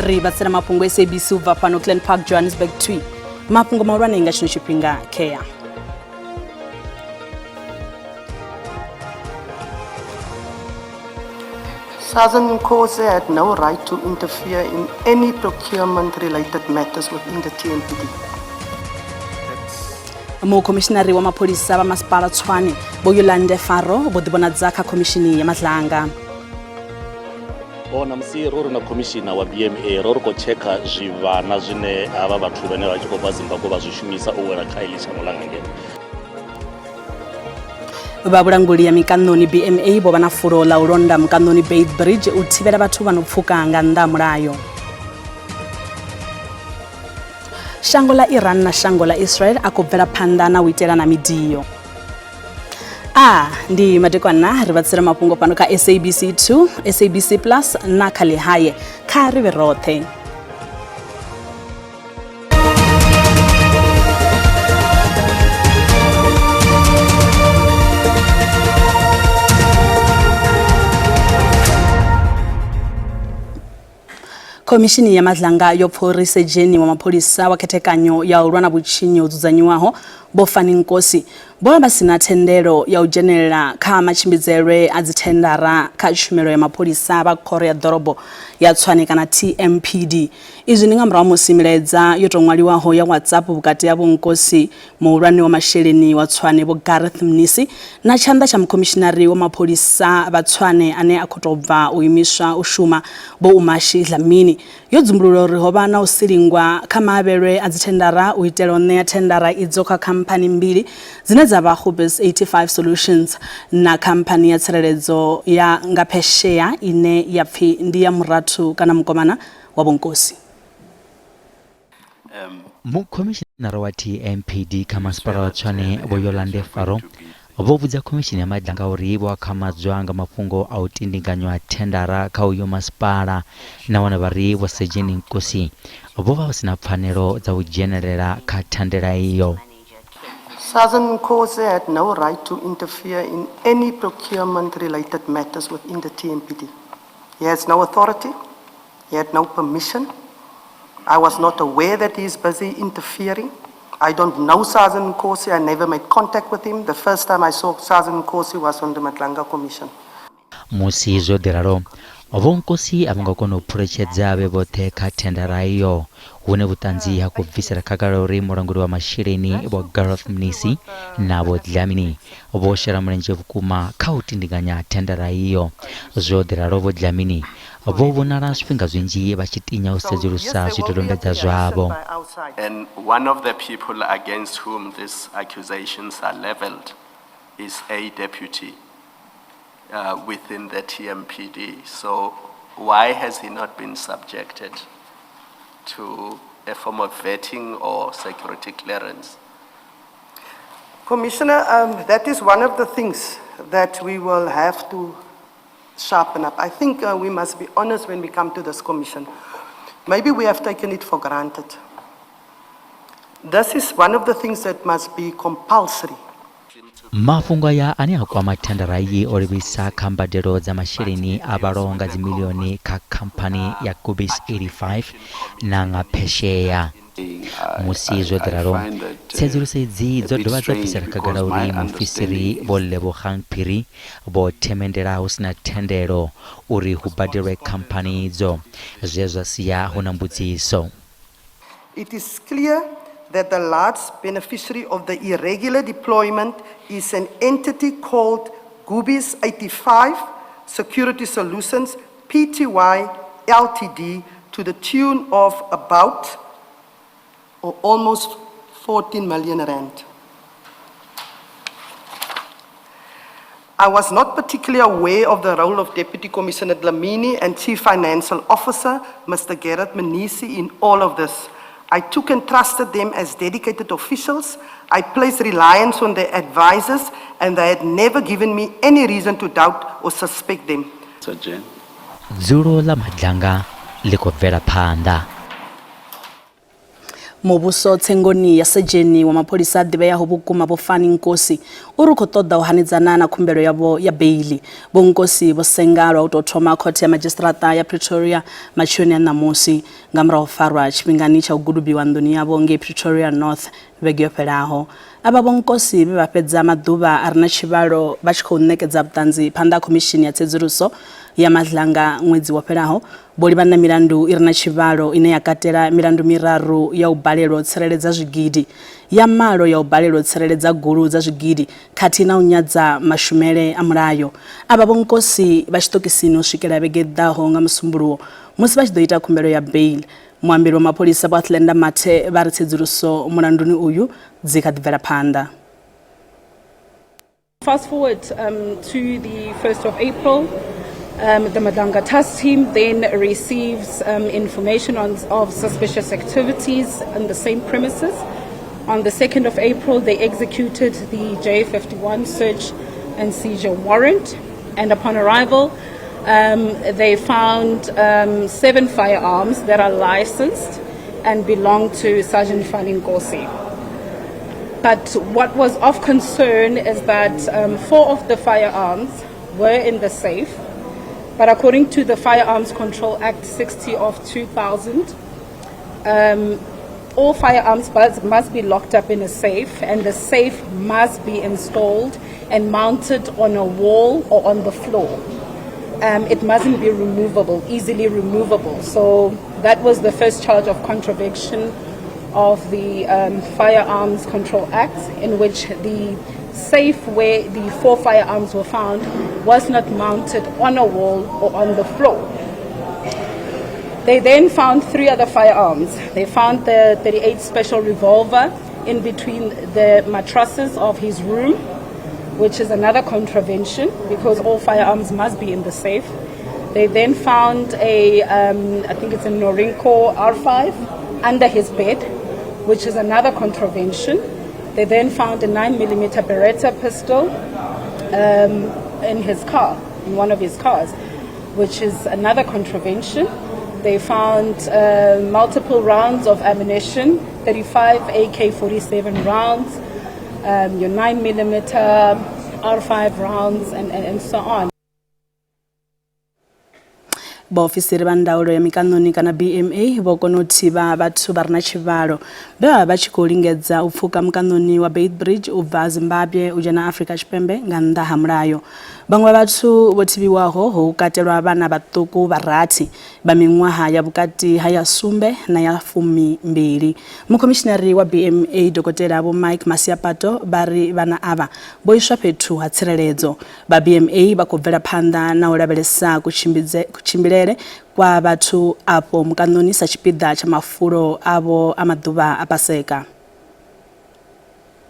Ri vhatsela mafhungo SABC u bva fhano Glen Park, Johannesburg 2. Mafhungo mahulwane nga tshino tshifhinga kea. Sergeant Nkosi had no right to interfere in any procurement-related matters within the TMPD. Mukhomishinari wa mapholisa vha masipala Tshwane Vho Yolande Faro vho ḓivhonadza kha khomishini ya Madlanga. O ṋamusi ro ri na khomishina wa BMA ro ri khou tshekha zwivhana zwine havha vhathu vhane vha tshi khou bva Zimbabwe vha zwi shumisa u wela kha iḽi shango ḽa nga ngeno. Vha vhulanguli ya mikaṋoni BMA vho vha na fulo ḽa u londa mukaṋoni Beit Bridge u thivhela vhathu vha no pfuka nga nnḓa ha mulayo. Shango ḽa Iran na shango ḽa Israel a khou bvela phanḓa na u itela na midio. A ndi madekwana ri vha mafhungo fhano kha SABC 2, SABC Plus na kha Lihaye. Kha ri vhe roṱhe. Khomishini ya Madlanga yo pfa uri sedzheni wa mapholisa wa khethekanyo ya u lwa na vhutshinyi ho dzudzanyiwaho Vho Fani Nkosi vho vha vha si na thendelo ya u dzhenelela kha matshimbidzelwe a dzithendara kha tshumelo ya mapholisa vha khoro ya ḓorobo ya Tshwane kana TMPD. Izwi ndi nga murahu ha musi milaedza yo tou ṅwaliwaho ya WhatsApp vhukati ha Vho Nkosi, muhulwane wa masheleni wa Tshwane Vho Gareth Mnisi na tshanḓa tsha mukhomishinari wa mapholisa vha Tshwane ane a khou tou bva u imiswa u shuma Vho Umashi Dlamini yo dzumbulula uri ho vha na u silingwa kha maavhelwe a dzithendara u itela u ṋea thendara idzo kha khamphani mbili dzine dza vha Gubis 85 Solutions na khamphani ya tsireledzo ya nga phesheya ine ya pfi ndi ya murathu kana mukomana wa Vho Nkosi. Mukhomishinara wa TMPD kha masipala wa Tshwane Vho Yolande Faro vho vhudza khomishini ya Madlanga uri vho akhamadzwa nga mafhungo a u tindinganywa ha thendara kha uyo masipala nahone vha ri Vho Sedzheni Nkosi vho vha vha si na pfanelo dza u dzhenelela kha thandela iyo. Sergeant Nkosi had no right to interfere in any procurement-related matters within the TMPD. He has no authority. He had no permission. I was not aware that he is busy interfering. I don't know Sergeant Nkosi. I never made contact with him. The first time I saw Sergeant Nkosi was on the Madlanga Commission. Musi zwo ḓi ralo, Vho Nkosi a vho ngo kona u phuletshedza vhe vhoṱhe kha thendara iyo, hune vhuṱanzi ha khou bvisela khagala uri mulanguli wa masheleni Vho Gareth Mnisi na Vho Dlamini vho shela mulenzhe vhukuma kha u tindinganya thendara iyo. Zwo ḓi ralo, Vho Dlamini Vho vhonala zwifhinga zwinzhi vha tshi tinya u sedzulusa zwidodombedza zwavho. And one of the people against whom these accusations are leveled is a deputy uh, within the TMPD. So why has he not been subjected to a form of vetting or security clearance? Commissioner, that is one of the things that we will have to sharpen up. I think we must be honest when we come to this commission. Maybe we have taken it for granted. This is one of the things that must be compulsory. Mafhungo aya ane a kwama thendara iyi o livhisa kha mbadelo dza masheleni a vhalwaho nga dzimilioni kha khamphani ya Kubis 85 na nga phesheya. Musi zwo ḓi ralo, tsedzuluso idzi dzo dovha dza bvisela khagala uri mufisiri Vho Lebogang Phiri vho themendela hu si na thendelo uri hu badelwe khamphani idzo, zwe zwa sia hu na mbudziso. It is clear that the large beneficiary of the irregular deployment is an entity called Gubis 85 Security Solutions Pty Ltd to the tune of about or almost 14 million rand. I was not particularly aware of the role of Deputy Commissioner Dlamini and Chief Financial Officer, Mr. Gerrit Mnisi, in all of this. I took and trusted them as dedicated officials. I placed reliance on their advisors, and they had never given me any reason to doubt or suspect them. Dzulo ḽa Madlanga ḽi khou bvela phanḓa. Muvhuso tsengoni ya sedzheni wa mapholisa a ḓivheaho vhukuma Vho Fani Nkosi uri u khou ṱoḓa u hanedzana na khumbelo yavho ya beiḽi. Vho Nkosi vho senga lwa u tou thoma khothe ya madzhisiṱiraṱa ya Pretoria matsheloni a ṋamusi nga murahu u farwa tshifhingani tsha u gudubiwa nḓuni yavho ngei Pretoria North vhege yo fhelaho. Avha Vho Nkosi vhe vha fhedza maḓuvha a re na tshivhalo vha tshi khou ṋekedza vhuṱanzi phanḓa ha khomishini ya tsedzuluso ya Madlanga ṅwedzi wo fhelaho, vho livhana na milandu i re na tshivhalo ine ya katela milandu miraru ya u balelwa u tsireledza zwigidi, ya malo ya u balelwa u tsireledza gulu dza zwigidi khathihi na u nyadza mashumele a mulayo. Avha Vho Nkosi vha tshiṱokisini u swikela vhege i ḓaho nga Musumbuluwo musi vha tshi ḓo ita khumbelo ya bail. Muambeli wa mapholisa Vho Athlenda Mathe vha ri tsedzuluso mulanduni uyu dzi kha ḓi bvela phanḓa. Fast forward to the 1st of April, the Madlanga task team then receives information of suspicious activities in the same premises. On the 2nd of April, they executed the J51 search and seizure warrant, and upon arrival, they found 7 firearms that are licensed and belong to Sergeant Fani Nkosi. But what was of concern is that 4 of the firearms were in the safe, but according to the Firearms Control Act 60 of 2000, all firearms must be locked up in a safe, and the safe must be installed and mounted on a wall or on the floor. It mustn't be removable, easily removable. So that was the first charge of contravention of the Firearms Control Act, in which the safe where the 4 firearms were found was not mounted on a wall or on the floor. They then found 3 other firearms. They found the 38 special revolver in between the mattresses of his room, which is another contravention because all firearms must be in the safe. They then found I think it's a Norinco R5 under his bed, which is another contravention. They then found a 9mm Beretta pistol in his car, in one of his cars, which is another contravention. They found multiple rounds of ammunition, 35 AK-47 rounds, your 9mm R5 rounds, and so on. Vhaofisiri vha ndaulo ya mikaṋoni kana BMA vho kona u thivha vhathu vha re na tshivhalo vhe vha vha tshi khou lingedza u pfuka mukaṋoni wa Beitbridge u bva Zimbabwe u dzhena Afrika Tshipembe nga nnḓa ha mulayo. Vhaṅwe vhathu vho thivhiwaho ho katelwa vhana vhaṱuku vha rathi vha miṅwaha ya vhukati ha ya 7 na ya 12. Mukhomishinari wa BMA Dokotela Vho Mike Masiapato vha ri vhana avha vho iswa fhethu ha tsireledzo. Vha BMA vha khou bvela phanḓa na u lavhelesa kutshimbilele kwa vhathu afho mukaṋoni sa tshipiḓa tsha mafulo avho a maḓuvha a Paseka.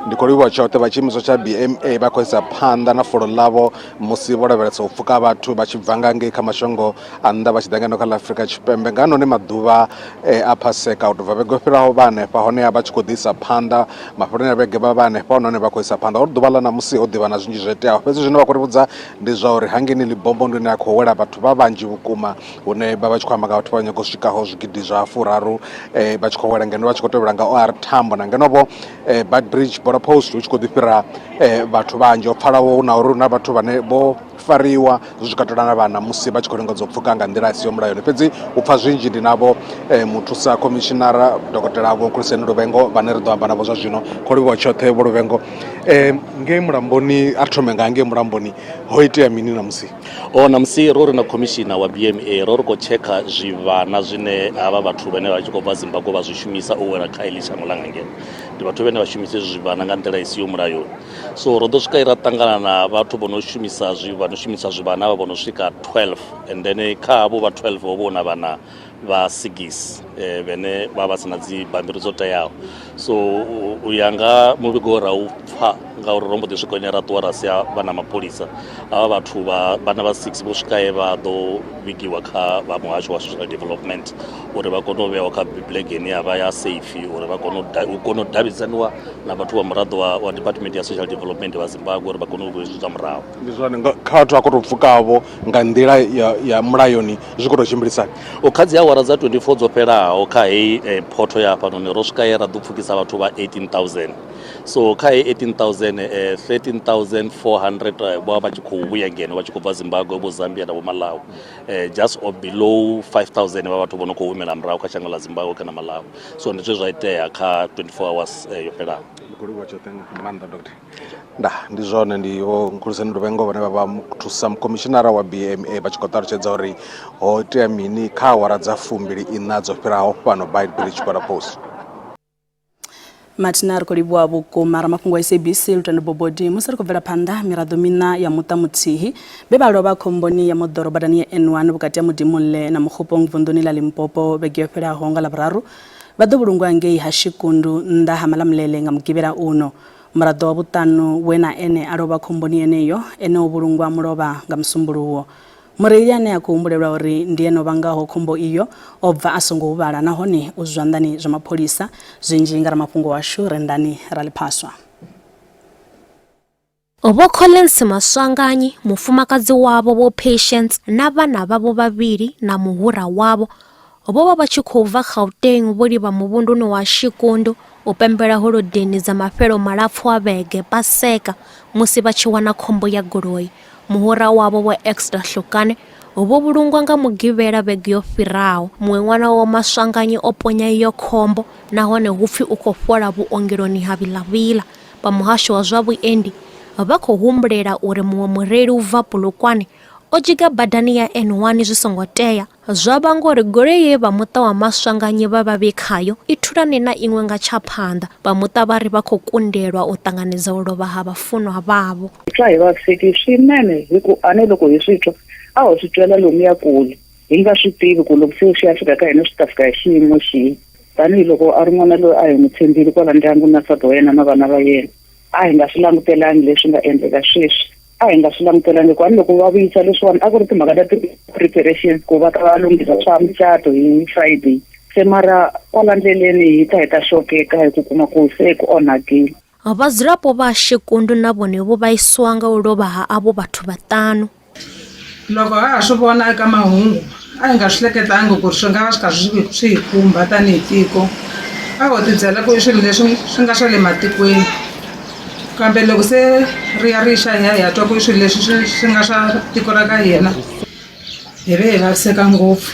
Ndi khou livhuwa tshoṱhe vha tshiimiswa tsha BMA vha khou isa phanḓa na fulo ḽavho musi vho lavhelesa u pfuka vhathu vha tshi bva nga ngei kha mashango a nnḓa vha tshi ḓa ngeno kha ḽa Afrika Tshipembe nga none maḓuvha a Paseka u tou bva vhege yo fhiraho vha hanefha honeha vha tshi khou ḓi isa phanḓa mafheloni a vhege vha vha hanefha nahone vha khou isa phanḓa uri ḓuvha ḽa ṋamusi ho ḓivha na zwinzhi zwo iteaho fhedzi zwine vha khou ri vhudza ndi zwa uri hangeini Libombo ndi hune ha khou wela vhathu vha vhanzhi vhukuma hune vha vha tshi khou amba nga vhathu vha nyago swikaho zwigidi zwa 30 vha tshi khou wela ngeno vha tshi khou tevhela nga OR Tambo na ngeno vho Beitbridge border post hu tshi khou ḓi fhira vhathu vhanzhi ho pfalaho hu na uri hu na vhathu vhane vho fariwa zwi tshi katela na vhana musi vha tshi khou lingedza u pfuka nga nḓila i siho mulayoni fhedzi u pfa zwinzhi ndi navho muthusa khomishinara dokotela Vho Nkuliseni Luvhengo vhane ri ḓo amba navho zwa zwino. Kho livhuwa tshoṱhe Vho Luvhengo. Ngei mulamboni a ri thome nga ngei mulamboni ho itea mini ṋamusi? O ṋamusi ro ri na khomishina wa BMA ro ri khou tshekha zwivhana zwine havha vhathu vhane vha tshi khou bva Zimbabwe vha zwi shumisa u wela kha heḽi shango ḽa nga ngeno. Ndi vhathu vhane vha shumisa hezwi zwivhana nga nḓila i siho mulayoni. So ro ḓo swika ra ṱangana na vhathu vho no shumisa zwi vha no shumisa zwivhana vha vho no swika 12 and then kha havho vha 12 ho vha hu na vhana vha 6 vhene vha vha sina dzi bammbiri dzo teaho. So u ya nga muvhigo ra u pfa nga Ngauri ro mbo ḓi swika hune ra ṱuwa ra sia vha na mapholisa. Havha vhathu vha vhana vha 6 vho swika he vha ḓo vhigiwa kha vha muhasho wa social development uri vha kone u vhewa kha bulege ine ya vha ya safe, uri vha kone u kone u davhidzaniwa na vhathu vha muraḓo wa department ya social development vha Zimbabwe uri vha kone u vhuedzwa murahu. Ndi zwone kha vhathu vha khou tou pfukavho nga nḓila ya mulayoni zwi khou tou tshimbilisana. U kha dzi awara dza 24 dzo fhelaho kha heyi photho ya hafhanoni ro swika he ra ḓo pfukisa vhathu vha 18,000. So kha heyi 18,000 13,400 vho vha vha tshi khou vhuya ngeno vha tshi khou bva Zimbabwe, vho Zambia na vho Malawi. Just or below 5,000 vha vhathu vho no khou humela murahu kha shango ḽa Zimbabwe kana Malawi. So ndi zwe zwa itea kha 24 hours yo fhelaho. Ndi khou livhuwa tshoṱhe nga maanḓa Doctor. Nda ndi zwone ndi vho Nkhuliseni Luvhengo vhane vha vha thusa mukhomishinara wa BMA vha tshi khou ṱalutshedza uri ho itea mini kha awara dza 24 dzo fhiraho fhano Beitbridge Border Post. Martina, ri khou livhuwa vhukuma ramafhungo wa SABC Lutendo Bobodi. Musi ri khou bvela phanḓa, miraḓo miṋa ya muṱa muthihi vhe vha lovha khomboni ya moḓoro badani ya N1 vhukati ha Mudimulle na Mokgopong vunḓuni ḽa Limpopo vhege yo fhelaho nga Ḽavhuraru vha ḓo vhulungwa ngei ha Shikundu nnḓa ha Malamulele nga Mugivhela uno. Muraḓo wa vhuṱanu we na ene a lovha khomboni yeneyo, ene o vhulungwa mulovha nga Musumbuluwo. Mureili ane a khou humbulelwa uri ndi ene o vhangaho khombo iyo o bva a songo huvhala nahone u zwanḓani zwa mapholisa. Zwinzhi nga ramafhungo washu Rendani Raliphaswa. Vho Collins Maswanganyi, mufumakadzi wavho Vho Patience na vhana vhavho vhavhili na muhura wavho vho vha vha tshi khou bva Gauteng vho livha muvhunduni wa Shikundu u pembela holodeni dza mafhelo malapfu a vhege, Paseka, musi vha tshi wana khombo ya goloi. Muhura wavho Vho Exter Hlukane vho vhulungwa nga Mugivhela vhege yo fhiraho. Muṅwe ṅwana wa Maswanganyi o ponya iyo khombo nahone hu pfi u khou fhola vhuongeloni ha Vila-Vila. Vha muhasho wa zwa vhuendi vha khou humbulela uri muṅwe mureili u bva Polokwane o dzhiga badani ya N1 zwi songo tea, zwa vhanga uri goloi ye vha muṱa wa Maswanganyi vha vha vhe khayo i thulane na iṅwe nga tsha phanḓa. Vha muṱa vha ri vha khou kundelwa u ṱanganedza u lovha ha vhafunwa vhavho. Hi twa hi vavisekile swinene hi ku a ni loko hi swi twa a ho swi twela lomuya kule hi nga swi tivi ku loko se swi ya fika ka hina swi ta fika hi xiyimo xihi. Tanihi loko a ri n'wana loyi a hi n'wi tshembile kwala ndyangu na nsati wa yena na vana va yena, a hi nga swi langutelangi leswi nga endleka sweswi. A hi nga swi langutelangi hikuva ni loko va vuyisa leswiwani a ku ri timhaka ta ti-preparations ku va ta va lunghisa swa mucato hi Friday. Se mara kwala ndleleni hi ta hi ta xokeka hi ku kuma ku se ku onhakile. Vhadzulapo vha Shikundu na vhone vho vhaiswa nga u lovha ha avho vhathu vhaṱanu. Loko ha ha swi vona eka mahungu a hi nga swi hleketangi ku ri swi nga va swi karhi swi swi hi khumba tanihi tiko a ho tibyela ku i swilo leswi swi nga swa le matikweni kambe loko se ri ya ri xa hi ya hi ya twa ku i swilo leswi swi swi nga swa tiko ra ka hina hi ve hi vaviseka ngopfu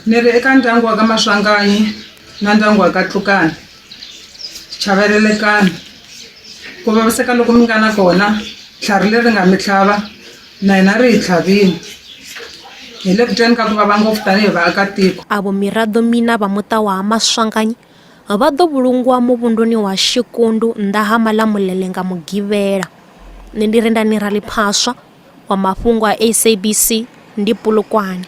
ni ri eka ndyangu wa ka Maswanganyi na ndyangu wa ka Tlukani chavelelekani ku vaviseka loko mi nga na kona tlhari leri nga mi tlhava na hina ri hi tlhavile hi le ku tweni ka ku vava ngopfu tanihi vaakatiko. Avho miraḓo miṋa vha muṱa wa ha Maswanganyi vha ḓo vhulungwa muvhunduni wa Shikundu nnḓa ha Malamulele nga Mugivhela. Nṋe ndi Rendani Raliphaswa wa mafhungo a SABC ndi Polokwane.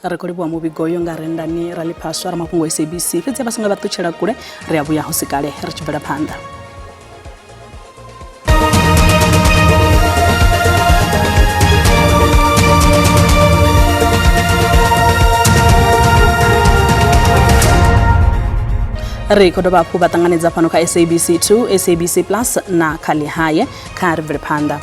Ri khou livhuwa muvhigo uyo nga Rendani Raliphaswa ramafhungo SABC. Fhedzi vha songo vha ṱutshela kule, ri a vhuya hu si kale ri tshi bvela phanḓa. Ri khou dovha hafhu vha ṱanganedza fhano kha SABC 2, SABC Plus na kha Ḽihaye. Kha ri bvele phanḓa.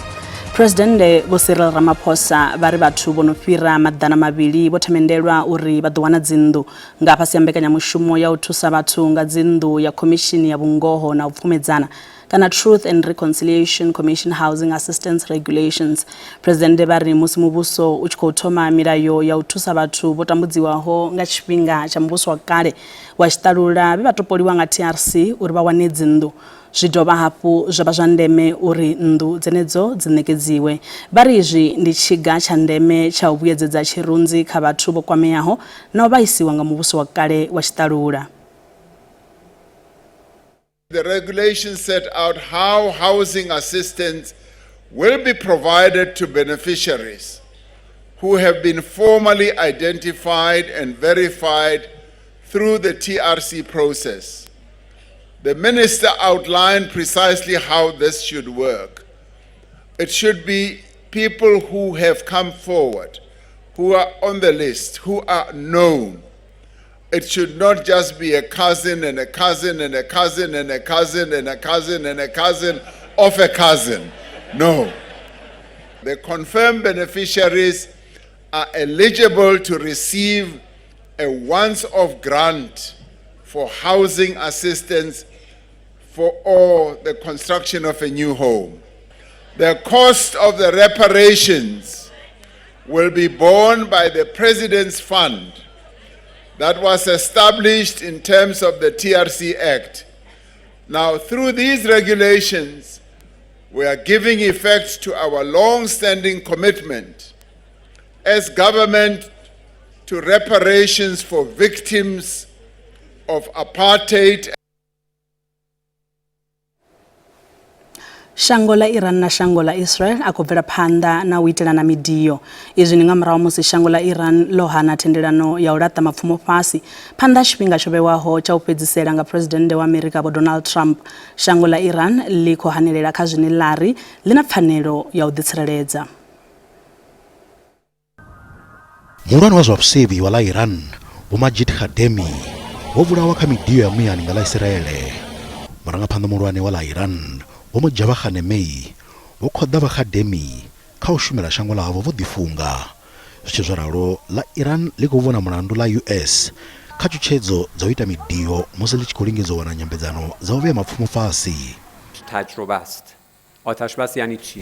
Phresidennde Vho Cyril Ramaphosa vha ri vhathu vho no fhira 200 vho themendelwa uri vha ḓo wana dzinnḓu nga fhasi ha mbekanyamushumo ya u thusa vhathu nga dzinnḓu ya Khomishini ya Vhungoho na u Pfumedzana kana Truth and Reconciliation Commission Housing Assistance Regulations. Phresidennde vha ri musi muvhuso u tshi khou thoma milayo ya u thusa vhathu vho tambudziwaho nga tshifhinga tsha muvhuso wa kale wa tshiṱalula vhe vha topoliwa nga TRC uri vha wane dzinnḓu, Zwi dovha hafhu zwa vha zwa ndeme uri nnḓu dzenedzo dzi ṋekedziwe. Vha ri izwi ndi tshiga tsha ndeme tsha u vhuyedzedza tshirunzi kha vhathu vho kwameaho na u vhaisiwa nga muvhuso wa kale wa tshiṱalula. The regulations set out how housing assistance will be provided to beneficiaries who have been formally identified and verified through the TRC process. The minister outlined precisely how this should work. It should be people who have come forward, who are on the list, who are known. It should not just be a cousin and a cousin and a cousin and a cousin and a cousin and a cousin of a cousin. No. The confirmed beneficiaries are eligible to receive a once-off grant for housing assistance for or the construction of a new home. The cost of the reparations will be borne by the President's Fund that was established in terms of the TRC Act. Now, through these regulations, we are giving effect to our long-standing commitment as government to reparations for victims of apartheid. Shango ḽa Iran na shango ḽa Israel a khou bvela phanḓa na u itelana midio. Izwi ndi nga murahu musi shango ḽa Iran ḽo hana thendelano ya u laṱa mapfumo fhasi phanḓa ha tshifhinga tsho vhewaho tsha u fhedzisela nga Phresidennde wa Amerika Vho Donald Trump. Shango ḽa Iran ḽi khou hanelela kha zwine ḽa ri ḽi na pfanelo ya u ḓitsireledza. Muhulwane wa zwa vhusevhi wa ḽa Iran, Vho Majid Khademi, vho vhulawa kha midio ya muyani nga ḽa Isiraele. Murangaphanḓa muhulwane wa ḽa Iran, Vho Mojtaba Khamenei, vho khoḓa vha Khademi kha u shumela shango ḽavho vho ḓifunga. Zwi tshi zwo ralo, ḽa Iran ḽi khou vhona mulandu ḽa US kha tshutshedzo dza u ita midio musi ḽi tshi khou lingedza u wana nyambedzano dza u vhea mapfumo fhasi.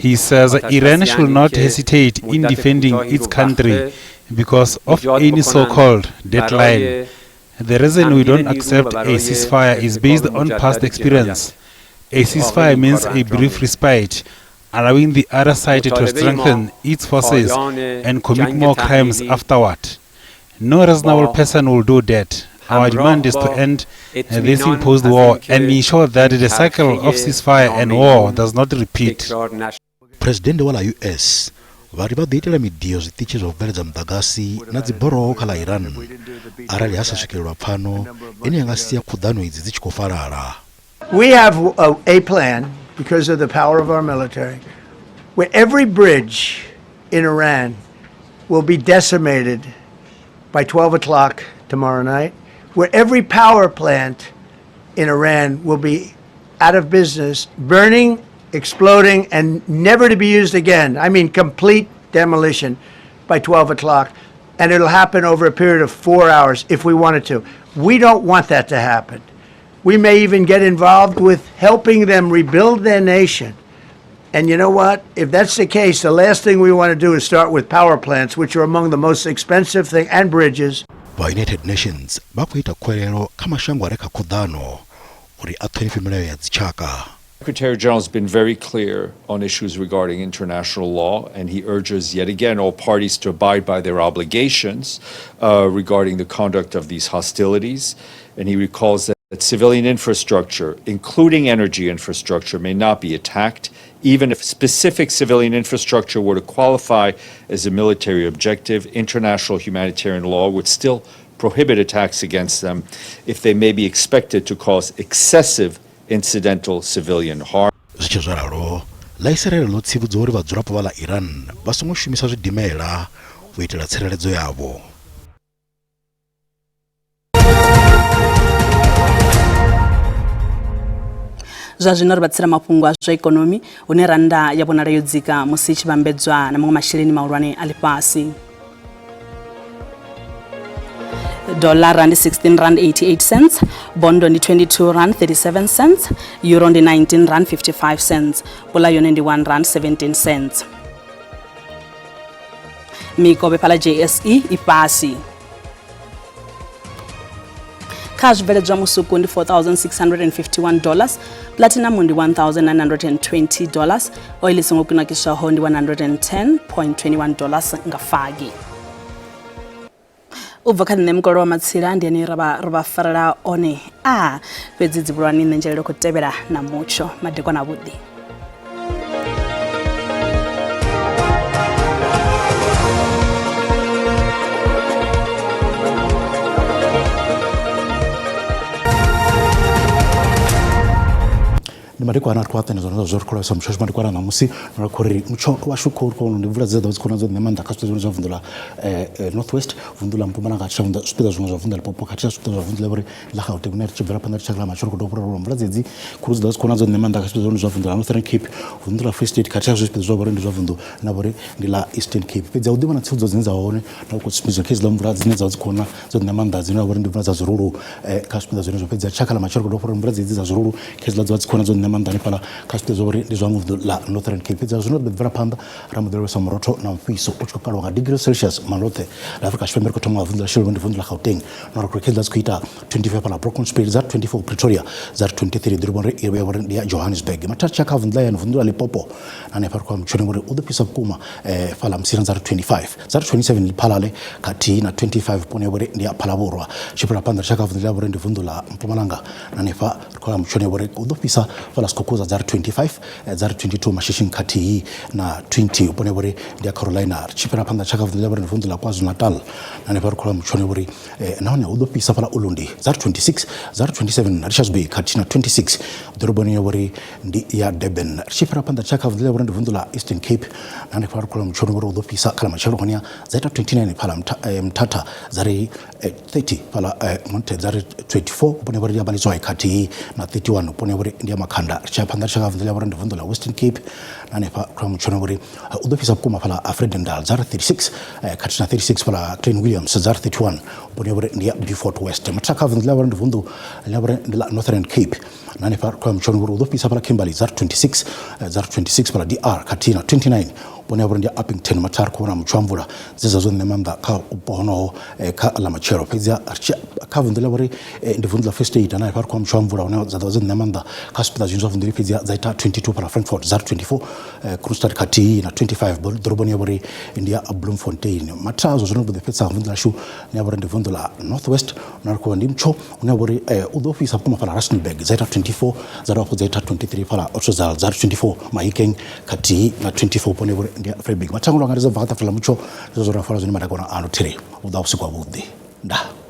He says Iran should not hesitate in defending its country because of any so-called deadline. The reason we don't accept a ceasefire is based on past experience. A ceasefire means a brief respite, allowing the other side to strengthen its forces and commit more crimes afterward. No reasonable person will do that. Our demand is to end this imposed war and ensure that the cycle of ceasefire and war does not repeat. Phresidennde wa ḽa US vha ri vha ḓo itela midio zwiṱitshi zwa u bveledza muḓagasi na dziboroho kha ḽa Iran arali ha sa swikelelwa pfano ine ya nga sia khuḓano idzi dzi tshi khou falala. We have a plan, because of the power of our military, where every bridge in Iran will be decimated by 12 o'clock tomorrow night, where every power plant in Iran will be out of business, burning, exploding, and never to be used again. I mean, complete demolition by 12 o'clock. And it'll happen over a period of 4 hours if we wanted to. We don't want that to happen. We may even get involved with helping them rebuild their nation. And you know what? If that's the case, the last thing we want to do is start with power plants, which are among the most expensive thing, and bridges. Vha United Nations vha khou ita khuwelelo kha mashango a re kha khuḓano uri a ṱhonifhe milayo ya dzitshaka. Secretary General has been very clear on issues regarding international law, and he urges yet again all parties to abide by their obligations regarding the conduct of these hostilities. And he recalls that civilian infrastructure, including energy infrastructure, may not be attacked, even if specific civilian infrastructure were to qualify as a military objective. International humanitarian law would still prohibit attacks against them if they may be expected to cause excessive incidental civilian harm. Zwi tshi zwo ralo, ḽa Israel ḽo tsivhudza uri vhadzulapo vha ḽa Iran vha songo shumisa zwidimela u itela tsireledzo yavho. Zwa zwino ri vha tsira mafhungo a zwa ikonomi, hune rannda ya vhonala yo dzika musi i tshi vhambedzwa na maṅwe masheleni mahulwane a ḽifhasi. Dollar ndi 16 rand 88 cents, bondo ndi 22 rand 37 cents, euro ndi 19 rand 55 cents, pula yone ndi 1 rand 17 cents. Mikovhe fhala JSE i fhasi. Kha zwibveledzwa musuku ndi $4,651, platinum ndi $1,920, oil i songo kunakiswaho ndi $110.21 nga fagi. U bva kha nṋe mukolo wa matsila ndi ane ra vha farela one a fhedzi dzivhulwani nṋe nzhelelo khou tevhela na mutsho madekwana avhuḓi. Ndi madekwana ri khou a ṱanganedza zwone zwo ri khou lavhelesa mutsho washu madekwana ṋamusi na khou ri mutsho washu khou ri khou ndi mvula dze dza vha dzi khou na dzo ṋea maanḓa kha zwipiḓa zwine zwa vunḓu ḽa North West, vunḓu ḽa Mpumalanga, khathihi na zwipiḓa zwiṅwe zwa vunḓu ḽa Limpopo, khathihi na zwipiḓa zwa vunḓu ḽa vhori ḽa Gauteng. Hune ri tshi bvela phanḓa ri tshi kha matshelo ri khou tou vhona mvula dzedzi khulu dzi ḓo vha dzi khou na dzo ṋea maanḓa kha zwipiḓa zwine zwa vunḓu ḽa Northern Cape, vunḓu ḽa Free State khathihi na zwipiḓa zwa vhori ndi zwa vunḓu ḽa vhori ndi ḽa Eastern Cape. Fhedzi a hu ḓi vha na tsivhudzo dzine dza vha hone na khou sumbedzwa kha hedziḽa mvula dzine dza vha dzi khou na dzo ṋea maanḓa dzine vha vha uri ndi mvula dza zwirulu kha zwipiḓa zwenezwo. Fhedzi tshakha ḽa matshelo ri khou uri mvula dzedzi dza zwirulu kha hedziḽa dza vha dzi khou na dzo ṋea maanḓa hanefhaḽa kha zwipiḓa zwa uri ndi zwa vunḓu ḽa Northern Cape. Fhedzi zwino ri ḓo bvela phanḓa ra mbo ḓi lavhelesa murotho na mufhiso u tshi khou kaliwa nga degree Celsius maloṱhe ḽa Afrika Tshipembe. Ri khou thoma nga vunḓu ḽa Shiloni, ndi vunḓu ḽa Gauteng, na uri kha hedziḽa dzi khou ita 25 fhaḽa Brockmont Spruit, dza 24 Pretoria, dza ri 23 ḓoroboni ri ya vhori ndi ya Johannesburg. Mathada tshakha kha vunḓu ḽa yani vunḓu ḽa Limpopo hanefha ri khou amba mutshoni uri u ḓo fhisa vhukuma fhaḽa Musina dza ri 25, dza ri 27 Lephalale khathihi na 25 pone ya vhori ndi ya Phalavhurwa. Tshi fhira phanḓa tshakha vunḓu ḽa vhori ndi vunḓu ḽa Mpumalanga hanefha ri khou amba mutshoni uri u ḓo fhisa fhaḽa Skukuza dza ri 25, dza ri 22 Mashishing khathihi na 20 pone ya vhori ndi ya Carolina. Ri tshi fhira phanḓa tshakha vunḓu ḽa vhori ndi vunḓu ḽa KwaZulu-Natal hanefha ri khou amba mutshoni uri nahone hu ḓo fhisa fhaḽa Ulundi dza ri 26, dza ri 27 Richards Bay khathihi na 26 ḓoroboni ya vhori ndi ya Durban. Ri tshi fhira phanḓa tsha kha vunḓu ḽa vhori ndi vunḓu ḽa Eastern Cape na hanefha ri khou amba mutshoni uri hu ḓo fhisa kha ḽa matshelo honeha dza ita 29 fhaḽa Mthatha, dza ri 30 fhaḽa Monte, dza ri 24 vhone vhori ndi ya Malitswai khathihi na 31 vhone vhori ndi ya Makhanda. Ri tshi ya phanḓa tsha kha vunḓu ḽa vhori ndi vunḓu ḽa Western Cape na hanefha ri khou amba mutshoni uri u ḓo fhisa vhukuma fhaḽa Vredendal dza ri 36 khathihi na 36 fhaḽa Klein Williams, dza ri 31 vhone vhori ndi ya Beaufort West. Mathakha kha vunḓu ḽa vhori ndi vunḓu ḽa vhori ndi ḽa Northern Cape na hanefha ri khou ya mutshoni uri u ḓo fhisa fhaḽa Kimberley dza ri 26, dza ri 26 fhaḽa DR khathihi na 29 vhone vhori ndi Upington. Mathara ri khou vhona mutsho wa mvula dze dza zwo ṋea maanḓa kha vhupo honoho kha ḽa matshelo. Fhedzi kha vunḓu ḽa vhori ndi vunḓu ḽa Free State na hanefha ri khou vhona mutsho wa mvula hune dza ḓo vha dzo ṋea maanḓa kha zwipiḓa zwinzhi zwa vunḓu fhedzi dza ita 22 fhaḽa Frankfort, dza ri 24 Kroonstad khathihi na 25 ḓoroboni ya vhori ndi ya Bloemfontein. Mathara azwo zwino ḓo fhedza vunḓu ḽashu ḽine ya vhori ndi vunḓu ḽa North West na ri khou ndi mutsho une wa vhori u ḓo fhisa vhukuma fhaḽa Rustenburg dza ita 24, dza dovha hafhu dza ita 23 fhaḽa Ottosdal, dza ri 24 Mahikeng khathihi na 24 vhuponi vhori ndi Vryburg. Mathangolo anga ndi dzo bva kha ṱafula ḽa mutsho ndi zwo ra fara zwine madakwana ano thiri vhu ḓa vhusiku havhuḓi ndaa.